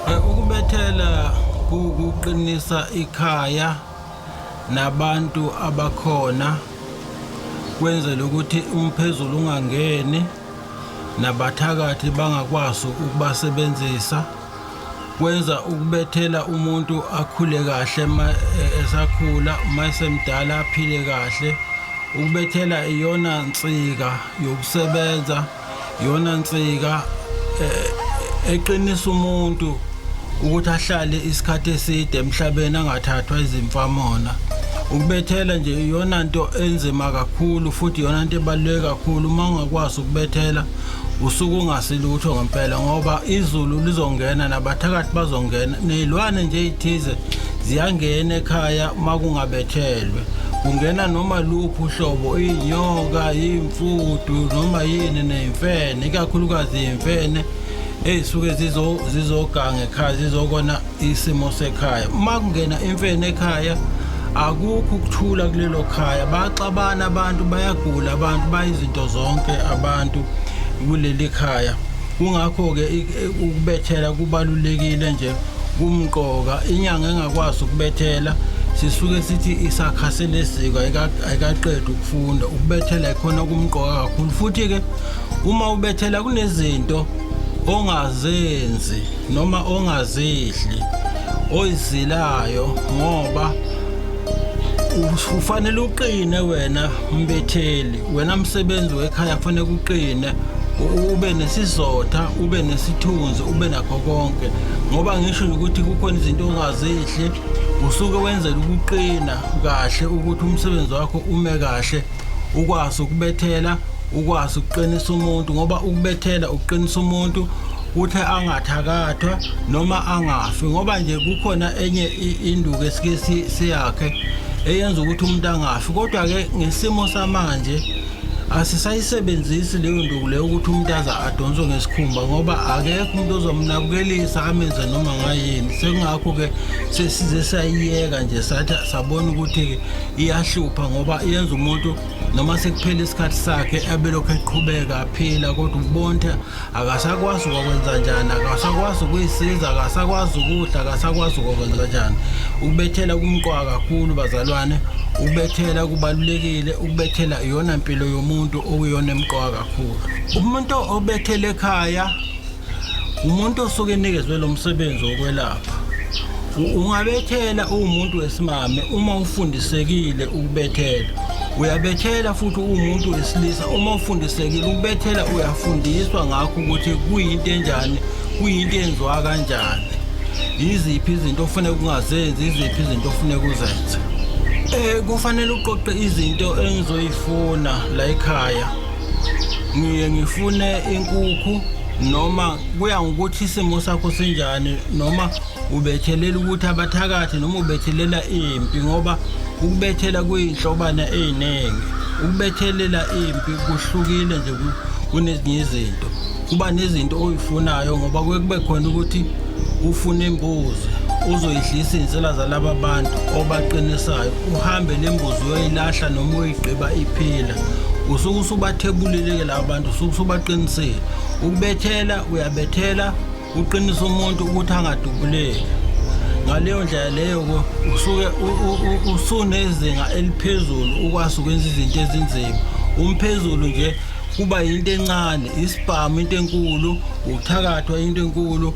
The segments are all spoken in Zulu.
Ukubethela kuqinisa ikhaya nabantu abakhona, kwenzela ukuthi umphezulu ungangeni nabathakathi bangakwazi ukubasebenzisa. Kwenza ukubethela umuntu akhule kahle ma esakhula, uma esemdala aphile kahle. Ukubethela iyona nsika yokusebenza, iyona nsika eqinisa umuntu ukuthi ahlale isikhathi eside emhlabeni angathathwa izimfamona. Ukubethela nje iyona nto enzima kakhulu futhi iyona nto ebaluleke kakhulu. Uma ungakwazi ukubethela usuke ungasilutho ngempela, ngoba izulu lizongena nabathakathi bazongena, ney'lwane nje ey'thize ziyangena ekhaya uma kungabethelwe. Kungena noma luphi uhlobo, iy'nyoka, iy'mfudu, noma yini, ney'mfene, ikakhulukazi iy'mfene ey'suke zizoganga ekhaya, zizokona isimo sekhaya. Uma kungena imfene ekhaya akukho ukuthula kulelo khaya, baxabana abantu, bayagula abantu, bayizinto zonke abantu kuleli khaya. Kungakho-ke ukubethela kubalulekile nje, kumqoka. Inyanga engakwazi ukubethela sisuke sithi isakhasele esiko, ayikaqedi ukufunda. Ukubethela ikhona kumqoka kakhulu. Futhi-ke uma ubethela kunezinto ongazenzi noma ongazidli oyizilayo, ngoba ufanele uqine wena mbetheli, wena msebenzi wekhaya kufanele uqine, ube nesizotha, ube nesithunzi, ube nakho konke. Ngoba ngisho ukuthi kukhona izinto ongazidli, usuke wenzela ukuqina kahle ukuthi umsebenzi wakho ume kahle, ukwazi ukubethela, ukwazi ukuqinisa umuntu. Ngoba ukubethela ukuqinisa umuntu ukuthi angathakathwa noma angafi, ngoba nje kukhona enye induku esike siyakhe eyenza ukuthi umuntu angafi. Kodwa-ke ngesimo samanje asisayisebenzisi leyo nduku leyo ukuthi umuntu aze adonswe ngesikhumba, ngoba akekho umuntu ozomnabukelisa amenze noma ngayini. Sekungakho-ke sesize sayiyeka nje, sathi sabona ukuthi-ke iyahlupha, ngoba yenza umuntu noma sekuphela isikhathi sakhe abelokhu eqhubeka aphila, kodwa ubonke akasakwazi ukwenza njani, akasakwazi ukuyisiza, akasakwazi ukudla, akasakwazi ukwenza njani. Ukubethela kumqoka kakhulu bazalwane, ukubethela kubalulekile, ukubethela iyona mpilo yomuntu okuyona emqoka kakhulu. Umuntu obethela ekhaya umuntu osuke enikezwe lo msebenzi wokwelapha. Ungabethela uwumuntu wesimame uma ufundisekile ukubethela, uyabethela futhi uwumuntu wesilisa uma ufundisekile ukubethela, uyafundiswa ngakho ukuthi kuyinto enjani, kuyinto enziwa kanjani, yiziphi izinto ofuneka ungazenzi, yiziphi izinto ofuneka uzenze. Kufanele uqoqe izinto engizoyifuna la ekhaya. Ngiye ngifune inkukhu, noma kuya ngokuthi isimo sakho sinjani, noma ubethelela ukuthi abathakathi noma ubethelela impi, ngoba ukubethela kuyinhlobana eziningi. Ukubethelela impi kuhlukile nje kunezinye izinto. Kuba nezinto oyifunayo, ngoba kuye kube khona ukuthi ufune imbuzi uzoyidlisa iy'nsela zalaba bantu obaqinisayo, uhambe le mbuzi uyoyilahla noma uyigqiba iphila, usuke usubathebulile-ke laba bantu, usuke usubaqinisile. Ukubethela, uyabethela uqinisa umuntu ukuthi angadubuleki. Ngaleyo ndlela leyo usuke usunezinga eliphezulu, ukwazi ukwenza izinto ezinzima. Umphezulu nje kuba yinto encane, isibhamu into enkulu, ukuthakathwa into enkulu.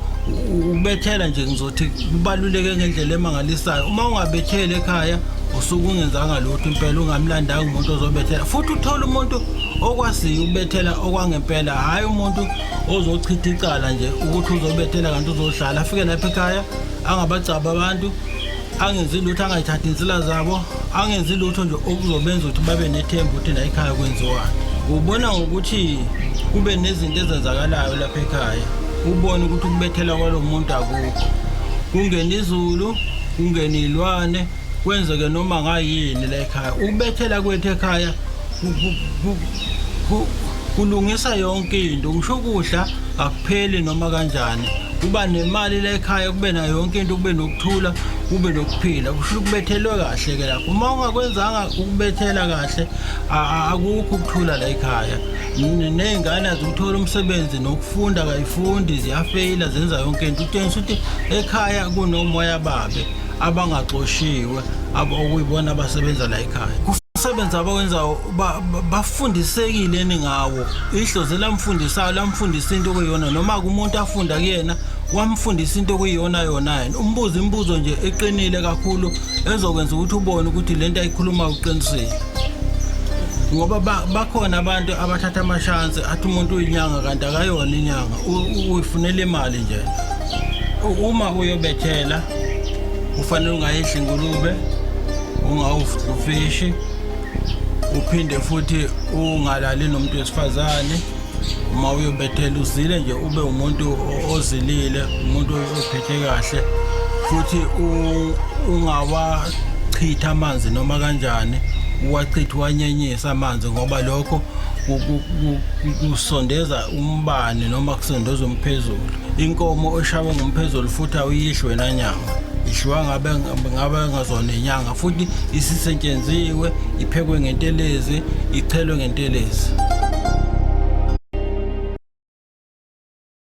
Ukubethela nje ngizothi kubaluleke ngendlela emangalisayo. Uma ungabetheli ekhaya usuke ungenzanga lutho impela, ungamlandanga umuntu ozobethela. Futhi uthole umuntu okwaziyo ukubethela okwangempela, hhayi umuntu ozochitha icala nje ukuthi uzobethela kanti uzodlala, afike lapha ekhaya angabagcaba abantu, angenzi lutho, angayithathi insila zabo, angenzi lutho nje okuzobenza ukuthi babe nethemba ukuthi la ekhaya kwenziwani. Ubona ngokuthi kube nezinto ezenzakalayo lapha ekhaya, ubone ukuthi ukubethela kwalo muntu akukho, kungena izulu, kungena iy'lwane, kwenzeke noma ngayini la ekhaya. Ukubethela kwethu ekhaya kulungisa yonke into, ngisho ukudla akupheli noma kanjani, kuba nemali la ekhaya, kube nayo yonke into, kube nokuthula. Kube nokuphila, kusho ukubethelwe kahle ke lapho. Uma ungakwenzanga ukubethela kahle, akukho ukuthula la ekhaya. Ney'ngane azikuthola umsebenzi, nokufunda kayifundi, ziyafeyila, zenza yonke into. Utshengisa ukuthi ekhaya kunomoya babe abangaxoshiwe, okuyibona abasebenza la ekhaya. Umsebenzi abawenzayo bafundisekile ngawo. Idlozi lamfundisayo lamfundisa into okuyiyona, noma kumuntu afunda kuyena wamfundisa into okuyiyona yona yena. Umbuzo imibuzo nje eqinile kakhulu ezokwenza ukuthi ubone ukuthi lento ayikhuluma uqinisile. Ngoba bakhona abantu abathatha amashansi, athi umuntu uyinyanga kanti akayona inyanga, uyifunela imali nje. Uma uyobethela ufanele ungayidli ingulube, ungawufishi, uphinde futhi ungalali nomuntu wesifazane. Uma uyobethela uzile nje, ube umuntu ozilile, umuntu ophethe kahle, futhi ungawachitha amanzi noma kanjani, uwachitha uwanyenyisa amanzi, ngoba lokho kusondeza umbane noma kusondeza umphezulu. Inkomo eshawe ngumphezulu futhi awuyidli wena nyama, idliwa ngabe ngazona inyanga, futhi isisetshenziwe, iphekwe ngentelezi, ichelwe ngentelezi.